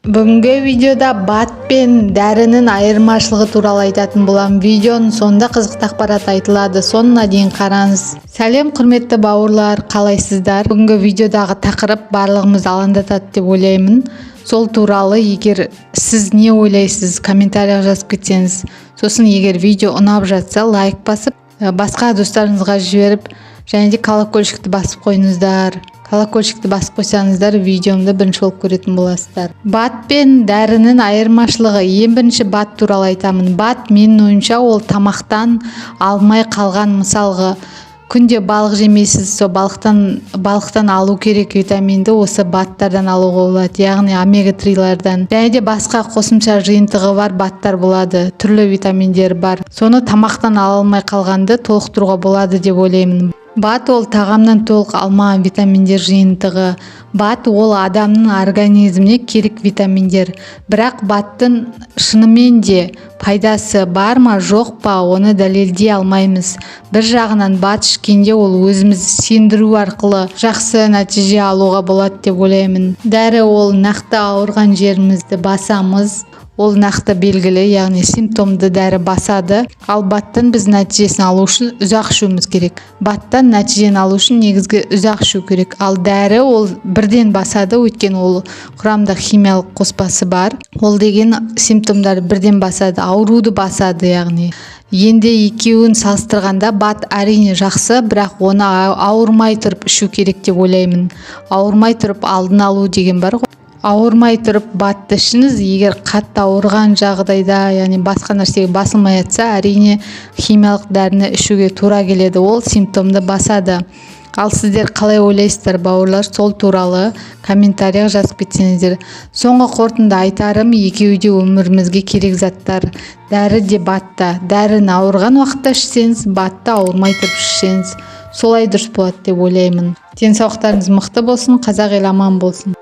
Бүгінгі видеода БАД пен дәрінің айырмашылығы туралы айтатын боламын. Видеоның соңында қызықты ақпарат айтылады, соңына дейін қараңыз. Сәлем, құрметті бауырлар, қалайсыздар? Бүгінгі видеодағы тақырып барлығымызды алаңдатады деп ойлаймын. Сол туралы егер сіз не ойлайсыз, комментарийға жазып кетсеңіз. Сосын егер видео ұнап жатса, лайк басып, басқа достарыңызға жіберіп және де колокольчикті басып қойыңыздар. Колокольчикті басып қойсаңыздар, видеомды бірінші болып көретін боласыздар. БАД пен дәрінің айырмашылығы. Ең бірінші БАД туралы айтамын. БАД, менің ойымша, ол тамақтан алмай қалған, мысалға, күнде балық жемейсіз, сол балықтан алу керек витаминді осы БАДтардан алуға болады, яғни омега 3-лардан және де басқа қосымша жиынтығы бар БАДтар болады, түрлі витаминдер бар. Соны тамақтан ала алмай қалғанды толықтыруға болады деп ойлаймын. БАД ол тағамнан толық алмаған витаминдер жиынтығы. БАД ол адамның организміне керек витаминдер. Бірақ БАДтың шынымен де пайдасы бар ма, жоқ па, оны дәлелдей алмаймыз. Бір жағынан, БАД ішкенде ол өзімізді сендіру арқылы жақсы нәтиже алуға болады деп ойлаймын. Дәрі ол нақты ауырған жерімізді басамыз, ол нақты белгілі, яғни симптомды дәрі басады. Ал БАДтан біз нәтижесін алу үшін ұзақ ішуіміз керек. БАДтан нәтижені алу үшін негізгі ұзақ ішу керек. Ал дәрі ол бірден басады, өйткені ол құрамында химиялық қоспасы бар. Ол деген симптомдарды бірден басады, ауруды басады, яғни. Енді екеуін салыстырғанда, БАД әрине жақсы, бірақ оны ауырмай тұрып ішу керек деп ойлаймын. Ауырмай тұрып алдын алу деген бар ғой. Ауырмай тұрып БАДты ішіңіз. Егер қатты ауырған жағдайда, яғни басқа нәрсеге басылмай жатса, әрине, химиялық дәріні ішуге тура келеді, ол симптомды басады. Ал сіздер қалай ойлайсыздар, бауырлар? Сол туралы комментарийға жазып кетсеңіздер. Соңғы қорытынды айтарым: екеуі де өмірімізге керек заттар, дәрі де, БАД та. Дәріні ауырған уақытта ішсеңіз, БАДты ауырмай тұрып ішсеңіз, солай дұрыс болады деп ойлаймын. Денсаулықтарыңыз мықты болсын, қазақ елі аман болсын!